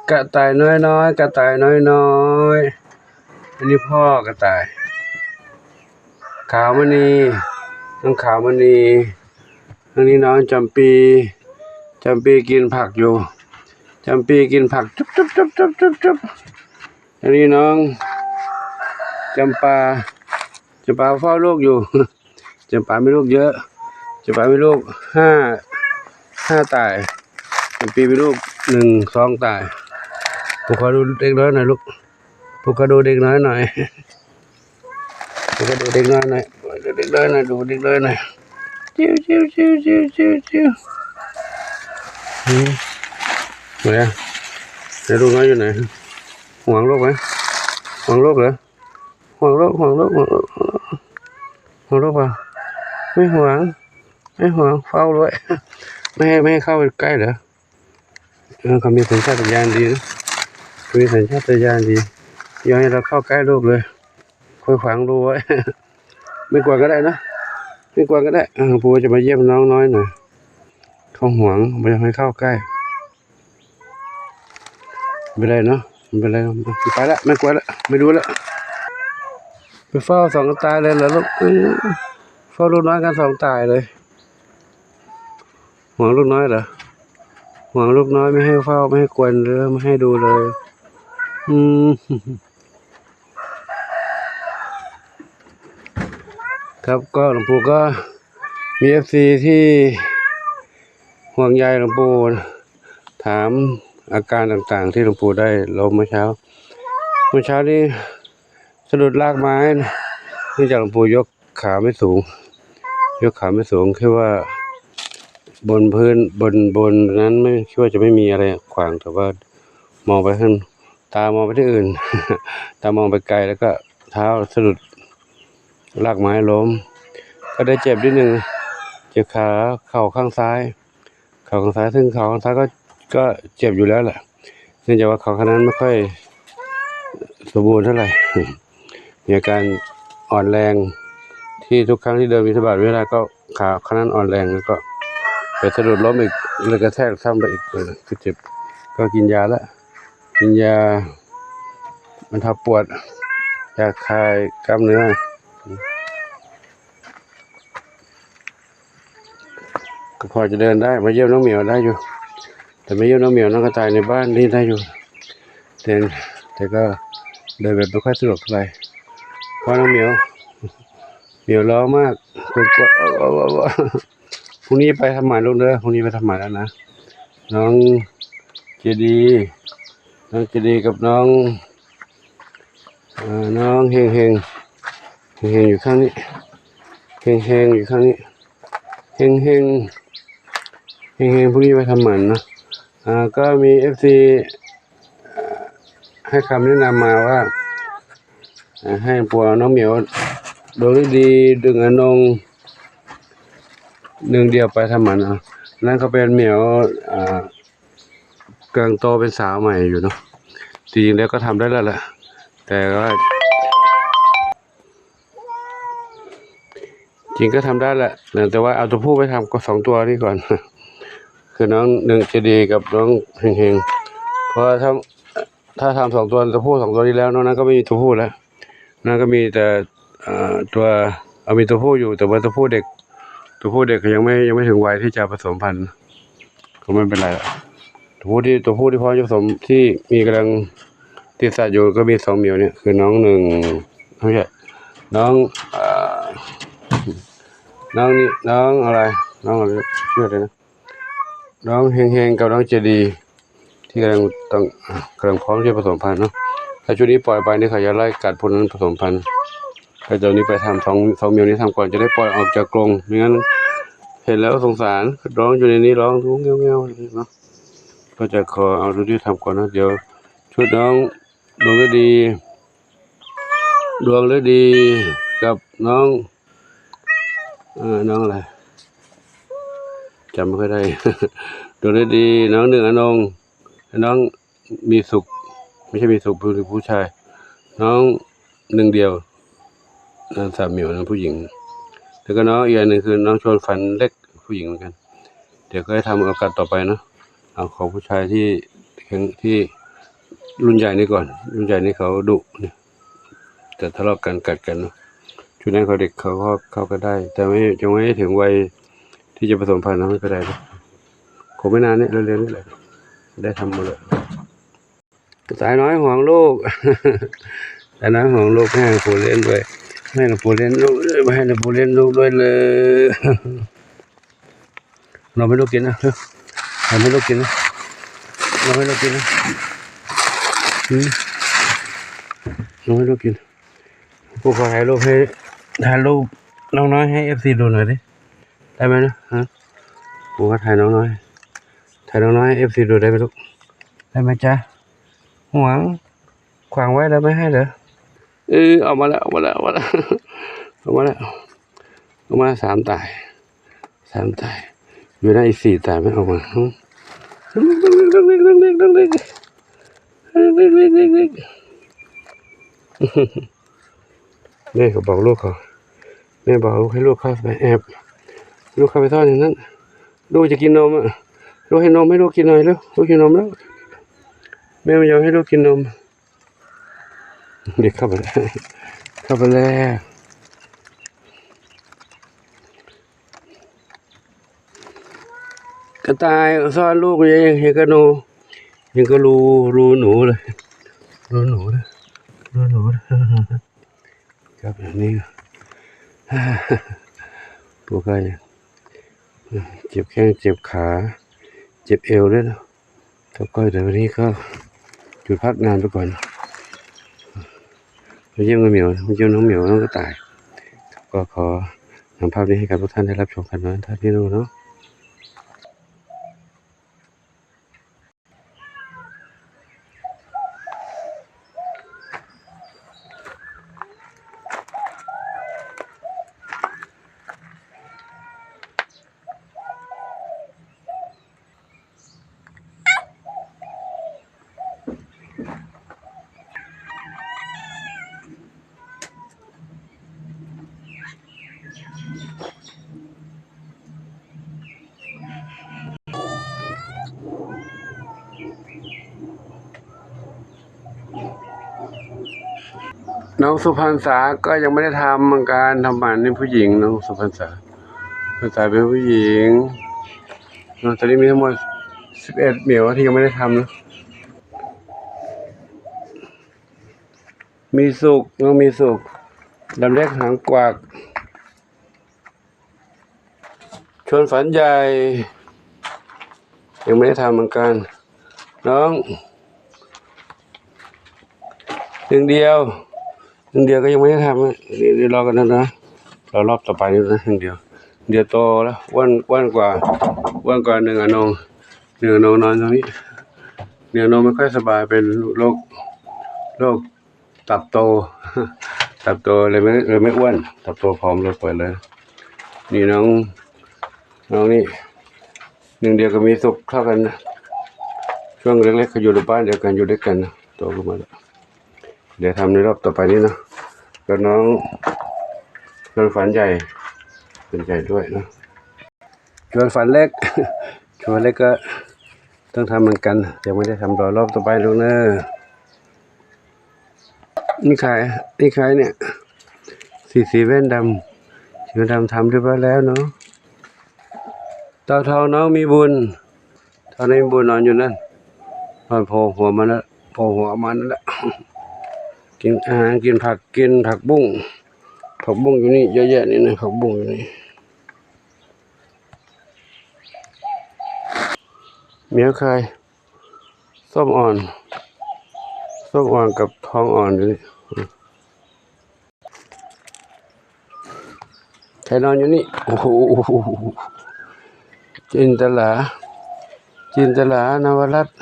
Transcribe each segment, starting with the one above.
ກະຕ່າຍນ້ອຍໆ ກະຕ່າຍນ້ອຍໆ ອັນນີ້ພໍ່ກະຕ່າຍ ຂາວມະນີ ນ້ອງຂາວມະນີ ອັນນີ້ນ້ອງຈຳປີ ຈຳປີກິນຜັກຢູ່ ຈຳປີກິນຜັກ ຈຸບໆໆໆໆ ອັນນີ້ນ້ອງຈຳປາ ຈຳປາເຝົ້າລູກຢູ່ ຈຳປາມີລູກເຍອະ ຈຳປາມີລູກຫ້າ ຫ້າຕາຍ ຈຳປີມີລູກໜຶ່ງ ສອງຕາຍ. ຜູ້ຂໍດູເດັກນ້ອຍໜ່ອຍລູກ ຜູ້ຂໍດູເດັກນ້ອຍໜ່ອຍ ຜູ້ຂໍດູເດັກນ້ອຍໜ່ອຍ ເດັກນ້ອຍໜ່ອຍ ດູເດັກນ້ອຍໜ່ອຍ ຈິ້ວໆໆໆໆ ອືມ ເອີຍ ແລ້ວລູກນ້ອຍຢູ່ໃນ? ຫວງລູກໄໝ? ຫວງລູກເຫຼືອ? ຫວງລູກ ຫວງລູກ ຫວງລູກ ຫວງລູກ ຫວງລູກບໍ່? ໄມ່ຫວງ ໄມ່ຫວງ ເຝົ້າດ້ວຍ ໄມ່ໃຫ້ ໄມ່ໃຫ້ເຂົ້າໃກ້ເດີ. ເອີ ເຂົາມີສັນຊາດຕະຍານດີນະ ມີສັນຊາດຕະຍານດີ ຢ່າໃຫ້ລາວເຂົ້າໃກ້ລູກເລີຍ ຄອຍຂວາງລູກໄວ້ ໄມ່ກວນກໍໄດ້ນະ ໄມ່ກວນກໍໄດ້. ເອີ ຜູ້ຈະມາຢ້ຽມນ້ອງນ້ອຍໜ່ອຍ ເຂົາຫວງ ບໍ່ຢາກໃຫ້ເຂົ້າໃກ້. ບໍ່ໄດ້ເນາະ ບໍ່ໄດ້ ໄປລະ ໄມ່ກວນລະ ໄມ່ດູລະ ໄປເຝົ້າສອງຕາຍເລີຍລະລູກ. ເອີ ເຝົ້າລູກນ້ອຍກັນສອງຕາຍເລີຍ. ຫວງລູກນ້ອຍເຫຼືອ? ຫວງລູກນ້ອຍ ໄມ່ໃຫ້ເຝົ້າ ໄມ່ໃຫ້ກວນເລີຍ ໄມ່ໃຫ້ດູເລີຍ. ອືມ ຄັບ ກໍຫຼວງປູ່ກໍມີເອັຟຊີທີ່ຫ່ວງໃຍຫຼວງປູ່ ຖາມອາການຕ່າງໆ ທີ່ຫຼວງປູ່ໄດ້ລົມເມື່ອເຊົ້າ. ເມື່ອເຊົ້ານີ້ສະດຸດລາກໄມ້ນະ ເນື່ອງຈາກຫຼວງປູ່ຍົກ ຂາໄມ່ສູງ ຍົກຂາໄມ່ສູງ ຄິດວ່າບົນພື້ນ ບົນ ບົນນັ້ນ ໄມ່ ຄິດວ່າຈະໄມ່ມີອະໄລຂວາງ ແຕ່ວ່າມອງໄປຫັ້ນ ຕາມອງໄປທີ່ອື່ນ ຕາມອງໄປໄກ ແລ້ວກໍເທົ້າສະດຸດລາກໄມ້ລົ້ມ ກໍໄດ້ເຈັບນິດໜຶ່ງ ເຈັບຂາ ເຂົ່າຂ້າງຊ້າຍ ເຂົ່າຂ້າງຊ້າຍ ເຊິ່ງເຂົ່າຂ້າງຊ້າຍກໍ ກໍເຈັບຢູ່ແລ້ວແຫຼະ ເນື່ອງຈາກວ່າເຂົ່າຂ້າງນັ້ນໄມ່ຄ່ອຍສົມບູນເທົ່າໃດ ມີອາການອ່ອນແຮງ ທີ່ທຸກຄັ້ງທີ່ເດີນບິນທະບາດເວລາ ກໍຂາຂ້າງນັ້ນອ່ອນແຮງ ແລ້ວກໍໄປສະດຸດລົ້ມອີກ ແລ້ວກະແທກຊ້ຳໄປອີກ ເອີ ຄືເຈັບ ກໍກິນຢາລະ ກິນຢາບັນເທົາປວດ ຢາຄາຍກ້າມເນື້ອ. ກໍພໍຈະເດີນໄດ້ ມາຢ້ຽມນ້ອງໝຽວໄດ້ຢູ່ ແຕ່ມາຢ້ຽມນ້ອງໝຽວ ນ້ອງກະຕ່າຍໃນບ້ານນີ້ໄດ້ຢູ່ ແຕ່ ແຕ່ກໍເດີນແບບບໍ່ຄ່ອຍສະດວກເທົ່າໃດ ເພາະນ້ອງໝຽວ ໝຽວຮ້ອງມາກ ກົດໆ ເອົາໆ ເອົາໆ ເອົາ ພລຸ່ງນີ້ໄປທຳໝານລູກເດີ ພລຸ່ງນີ້ໄປທຳໝານແລ້ວນະ ນ້ອງເຈດີ ນ້ອງເຈດີກັບນ້ອງ ເອີ ນ້ອງເຮງເຮງ ເຮງເຮງຢູ່ຂ້າງນີ້ ເຮງເຮງຢູ່ຂ້າງນີ້ ເຮງເຮງ ເຮງເຮງ ພວກນີ້ໄປທຳໝັນເນາະ. ເອີ ກໍມີເອັຟຊີ ເອີ ໃຫ້ຄຳແນະນຳມາວ່າ ເອີ ໃຫ້ພວກນ້ອງໝຽວ ດວງລະດີ ດຶງອານົງ ໜຶ່ງດຽວໄປທຳໝັນເນາະ. ນັ້ນກໍເປັນໝຽວ ເອີ ກຳລັງຕໍ່ເປັນສາວໃໝ່ຢູ່ເນາະ. ທີ່ຈິງແລ້ວກໍທຳໄດ້ແລ້ວແຫຼະ ແຕ່ວ່າ ຈິງກໍທຳໄດ້ແຫຼະ ແຕ່ວ່າເອົາຕົວຜູ້ໄປທຳກໍສອງຕົວນີ້ກ່ອນ ຄືນ້ອງໜຶ່ງໃຈດີກັບນ້ອງເຮງໆ ເພາະວ່າຖ້າ ຖ້າທຳສອງຕົວ ຕົວຜູ້ສອງຕົວນີ້ແລ້ວ ນອກນັ້ນກໍບໍ່ມີຕົວຜູ້ແລ້ວ ນອກນັ້ນກໍມີແຕ່ ເອີ ຕົວ ເອົາ ມີຕົວຜູ້ຢູ່ ແຕ່ວ່າຕົວຜູ້ເດັກ ຕົວຜູ້ເດັກກໍຍັງໄມ່ ຍັງໄມ່ເຖິງໄວທີ່ຈະປະສົມພັນ ກໍໄມ່ເປັນໄລລະ. ຕົວຜູ້ທີ່ ຕົວຜູ້ທີ່ພ້ອມຈະປະສົມ ທີ່ມີກຳລັງຕິດສັດຢູ່ ກໍມີສອງໝຽວນີ້ ຄືນ້ອງໜຶ່ງ ເອີ ນ້ອງ ເອີ ນ້ອງນີ້ ນ້ອງອະໄລ ນ້ອງອະໄລ ຊື່ອະໄລນະ ນ້ອງເຮງໆ ກັບນ້ອງເຈດີ ທີ່ກຳລັງຕ້ອງ ກຳລັງພ້ອມທີ່ຈະປະສົມພັນເນາະ. ຖ້າຊຸດນີ້ປ່ອຍໄປນີ້ ເຂົາຈະໄລ່ກັດພວກນັ້ນປະສົມພັນ ກໍຈະນີ້ໄປທຳ ສອງ ສອງໝຽວນີ້ທຳກ່ອນ ຈະໄດ້ປ່ອຍອອກຈາກກົງ ບໍ່ຊັ້ນເຫັນແລ້ວສົງສານ ຮ້ອງຢູ່ໃນນີ້ ຮ້ອງແງວໆ ເນາະ. ກໍຈະຂໍເອົາຕົວນີ້ທຳກ່ອນເນາະ. ດຽວຊຸດນ້ອງດວງລະດີ ດວງລະດີກັບນ້ອງ ເອີ ນ້ອງອະໄລ ຈຳບໍ່ຄ່ອຍໄດ້ ດວງລະດີ ນ້ອງໜຶ່ງອານົງ ນ້ອງມີສຸກ ໄມ່ໃຊ່ມີສຸກ ຜູ້ ຜູ້ຊາຍ ນ້ອງໜຶ່ງດຽວ ນາງສາວໝຽວ ນາງຜູ້ຍິງ ແລ້ວກໍນ້ອງອີກອັນໜຶ່ງຄືນ້ອງຊວນຝັນເລັກ ຜູ້ຍິງເໝືອນກັນ. ດຽວກໍໃຫ້ທຳໂອກາດຕໍ່ໄປເນາະ. ເອົາ ຂໍຜູ້ຊາຍທີ່ ທີ່ ລຸ້ນໃຫຍ່ນີ້ກ່ອນ ລຸ້ນໃຫຍ່ນີ້ເຂົາດຸ ຈະທະເລາະກັນ ກັດກັນເນາະ. ຊ່ວງນັ້ນເຂົາເດັກ ເຂົາ ເຂົາ ເຂົາກໍໄດ້ ແຕ່ວ່າຍັງບໍ່ເຖິງໄວທີ່ຈະປະສົມພັນນະ ມັນກໍໄດ້ເນາະ. ຄົງໄມ່ນານນີ້ ເລັວໆນີ້ແຫຼະ ໄດ້ທຳໝົດແລ້ວ. ກະຕ່າຍນ້ອຍຫວງລູກ ກະຕ່າຍນ້ອຍຫວງລູກ ໃຫ້ນ້ອງປູເລ່ນດ້ວຍ ໃຫ້ນ້ອງປູເລ່ນລູກ ເອີ ໃຫ້ນ້ອງປູເລ່ນລູກດ້ວຍເລີ. ນົມໃຫ້ລູກກິນນະ ນົມໃຫ້ລູກກິນນະ ນົມໃຫ້ລູກກິນນະ ອືມ ນົມໃຫ້ລູກກິນ. ປູຂໍຖ່າຍຮູບໃຫ້ ຖ່າຍຮູບນ້ອງນ້ອຍໃຫ້ເອັຟຊີດູໜ່ອຍເດ້ ໄດ້ໄໝນະ? ຮະ ປູວ່າຖ່າຍນ້ອງນ້ອຍ ຖ່າຍນ້ອງນ້ອຍໃຫ້ເອັຟຊີດູໄດ້ໄໝລູກ? ໄດ້ໄໝຈ໊ະ? ຫວງ ຂວາງໄວ້ເດີ ບໍ່ໃຫ້ເດີ. ເອີ ອອກມາແລ້ວ ອອກມາແລ້ວ ອອກມາແລ້ວ ອອກມາແລ້ວ ອອກມາສາມຕາຍ ສາມຕາຍ ຢູ່ໃນອີກສີ່ຕາຍມັນອອກມາ. ແມ່ກໍບອກລູກເຂົາ ແມ່ບອກລູກ ໃຫ້ລູກເຂົ້າໄປແອບ ລູກເຂົ້າໄປຊ້ອນໃນນັ້ນ ລູກຈະກິນນົມອະ ລູກໃຫ້ນົມ ໃຫ້ລູກກິນໜ່ອຍເລັວ ລູກຫິວນົມແລ້ວ ແມ່ບໍ່ຍອມໃຫ້ລູກກິນນົມ. ເດັກເຂົ້າໄປແລ້ວ ເຂົ້າໄປແລ້ວ. ກະຕ່າຍຊ້ອນລູກ ຍັງ ຍັງກະໜູ ຍັງກະລູ ລູໜູເລີຍ ລູໜູເລີຍ ລູໜູເລີຍ. ຈັບອັນນີ້ ປູກໍເຈັບແຂ້ງເຈັບຂາ ເຈັບເອວເລີຍເນາະ. ກັບກ້ອຍ ແຕ່ວັນນີ້ກໍຢຸດພັກງານໄປກ່ອນ ມາຢ້ຽມນ້ອງໝຽວ ມາຢ້ຽມນ້ອງໝຽວ ນ້ອງກະຕ່າຍ. ກໍຂໍນຳພາບນີ້ໃຫ້ກັບທຸກທ່ານໄດ້ຮັບຊົມກັນເນາະ ທ່ານພີ່ນ້ອງເນາະ. น้องสุพรรณษาก็ยังไม่ได้ทำเหมือนกัน ทำหมันนี่ผู้หญิง น้องสุพรรณษา สุพรรณษาเป็นผู้หญิงเนาะ ตอนนี้มีทั้งหมดสิบเอ็ดเหมียวที่ยังไม่ได้ทำนะ มีสุข น้องมีสุข ดำเล็กหางกวัก ชวนฝันใหญ่ ยังไม่ได้ทำเหมือนกัน น้อง หนึ่งเดียว หนึ่งเดียวก็ยังไม่ได้ทำอะ เดี๋ยว เดี๋ยวรอกันนะ รอรอบต่อไปนะ หนึ่งเดียว เดียวโตแล้ว อ้วน อ้วนกว่า อ้วนกว่าหนึ่งอนง หนึ่งอนงนอนตรงนี้ หนึ่งอนงไม่ค่อยสบาย เป็นโรค โรค ตับโต ตับโตเลยไม่ เลยไม่อ้วน ตับโตผอมเลย ป่วยเลย นี่น้อง น้องนี่ หนึ่งเดียวก็มีสุขเท่ากันนะ ช่วงเล็กๆ ก็อยู่ในบ้านเดียวกัน อยู่ด้วยกันนะ โตขึ้นมาแล้ว เดี๋ยวทำในรอบต่อไปนี้เนาะ แล้วน้อง น้องฝันใหญ่ ฝันใหญ่ด้วยนะ ชวนฝันเล็ก ชวนเล็กก็ต้องทำเหมือนกัน ยังไม่ได้ทำ รอรอบต่อไปลูกเนอะ นี่ใคร นี่ใครเนี่ย สี สีแว่นดำ สีแว่นดำทำเรียบร้อยแล้วเนาะ เต่าทองน้องมีบุญ เต่าน้องมีบุญนอนอยู่นั่น นอนโผล่หัวมาแล้ว โผล่หัวออกมานั่นแหละ กินอาหาร กินผัก กินผักบุ้ง ผักบุ้งอยู่นี่เยอะแยะนี่นะ ผักบุ้งอยู่นี่ เหมียวไข่ ส้มอ่อน ส้มอ่อนกับทองอ่อนอยู่นี่ ไข่นอนอยู่นี่ โอ้โห จินตลา จินตลา นวรัตน์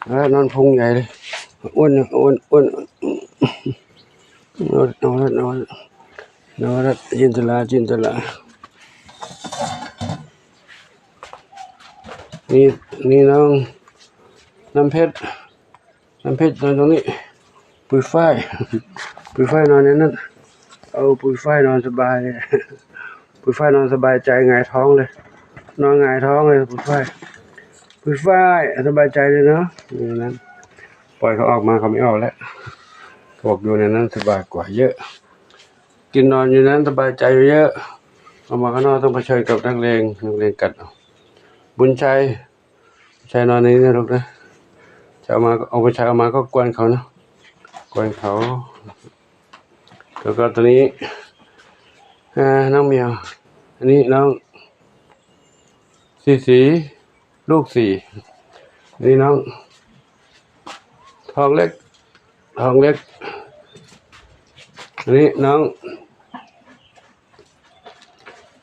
นวรัตน์นอนพุงใหญ่เลย อ้วน อ้วน อ้วน นวรัตน์ นวรัตน์ นวรัตน์ นวรัตน์ จินตลา จินตลา นี่ นี่น้องน้ำเพชร น้ำเพชรนอนตรงนี้ ปุยฝ้าย ปุยฝ้ายนอนในนั้น เอาปุยฝ้ายนอนสบายเลย ปุยฝ้ายนอนสบายใจหงายท้องเลย นอนหงายท้องเลยปุยฝ้าย ปุยฝ้ายสบายใจเลยเนาะ อย่างนั้น ปล่อยเขาออกมา เขาไม่ออกแล้ว เขาบอกอยู่ในนั้นสบายกว่าเยอะ กินนอนอยู่นั้นสบายใจเยอะ ออกมาข้างนอกต้องเผชิญกับนักเลง นักเลงกัดเอา บุญชัย บุญชัยนอนในนี้นะลูกนะ จะเอามา เอาบุญชัยออกมาก็กวนเขานะ กวนเขา แล้วก็ตัวนี้ อ่า น้องเหมียว อันนี้น้อง สีสี ลูกสี่ อันนี้น้อง ทองเล็ก ทองเล็ก อันนี้น้อง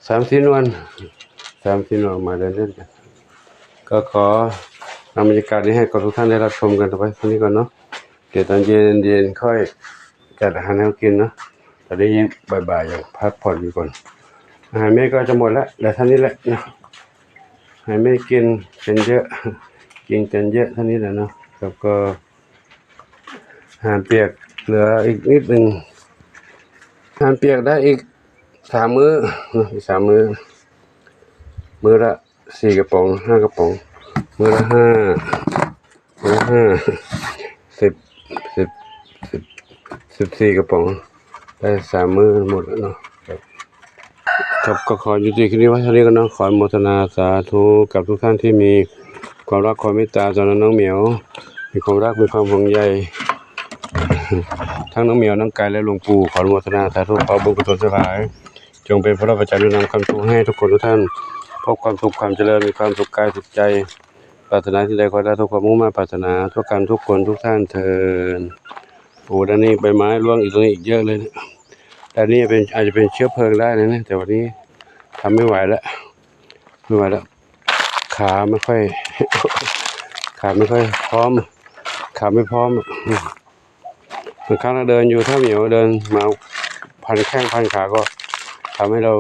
สามสีนวล สามสีนวลมาเดินเล่นกัน ก็ขอนำบรรยากาศนี้ให้กับทุกท่านได้รับชมกันไว้เท่านี้ก่อนเนาะ เดี๋ยวตอนเย็นๆ ค่อยจัดอาหารให้เขากินเนาะ ตอนนี้ยังบ่ายๆ ยังพักผ่อนอยู่ก่อน อาหารแม่ก็จะหมดแล้ว เหลือเท่านี้แหละเนาะ ให้แม่กินกันเยอะ กินกันเยอะเท่านี้แหละเนาะ แล้วก็ อาหารเปียกเหลืออีกนิดหนึ่ง อาหารเปียกได้อีกสามมื้อเนาะ อีกสามมื้อ มื้อละสี่กระป๋อง ห้ากระป๋อง มื้อละห้า มื้อละห้า สิบ สิบ สิบ สิบสี่กระป๋อง ได้สามมื้อหมดแล้วเนาะ ครับ ครับ ก็ขอยุติคลิปนี้ไว้เท่านี้ก่อนเนาะ ขออนุโมทนาสาธุกับทุกท่านที่มีความรักความเมตตาต่อน้องเหมียว มีความรัก มีความห่วงใย ทั้งน้องเหมียว น้องไก่ และหลวงปู่ ขออนุโมทนาสาธุ ขอบุญกุศลทั้งหลาย จงเป็นพลประจำนำความสุขให้ทุกคนทุกท่าน พบความสุขความเจริญ มีความสุขกายสุขใจ ปรารถนาสิ่งใดขอให้ได้ทุกความมุ่งมา่ปรารถนา ทุกกันทุกคนทุกท่านเทอญ โอ้ ด้านนี้ใบไม้ร่วงอีกตรงนี้อีกเยอะเลยเนี่ย ด้านนี้เป็น อาจจะเป็นเชื้อเพลิงได้นะเนี่ย แต่วันนี้ทำไม่ไหวแล้ว ไม่ไหวแล้ว ขาไม่ค่อย ขาไม่ค่อยพร้อม ขาไม่พร้อมอะ บางครั้งเราเดินอยู่ ถ้าเหมียวเดินมาพันแข้งพันขาก็ทำให้เรา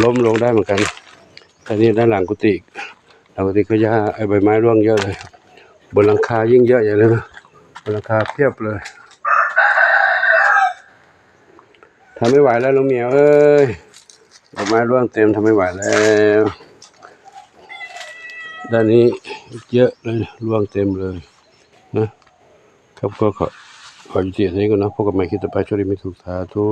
ล้มลงได้เหมือนกัน อันนี้ด้านหลังกุฏิ หลังกุฏิก็หญ้า ไอ้ใบไม้ร่วงเยอะเลย บนหลังคายิ่งเยอะใหญ่เลยนะ บนหลังคาเพียบเลย ทำไม่ไหวแล้วลุงเหมียวเอ้ย ใบไม้ร่วงเต็ม ทำไม่ไหวแล้ว ด้านนี้เยอะเลย ร่วงเต็มเลยนะ ครับ ก็ขอ ขอยุติเท่านี้ก่อนนะ พบกันใหม่คลิปต่อไป โชคดีมีสุข สาธุ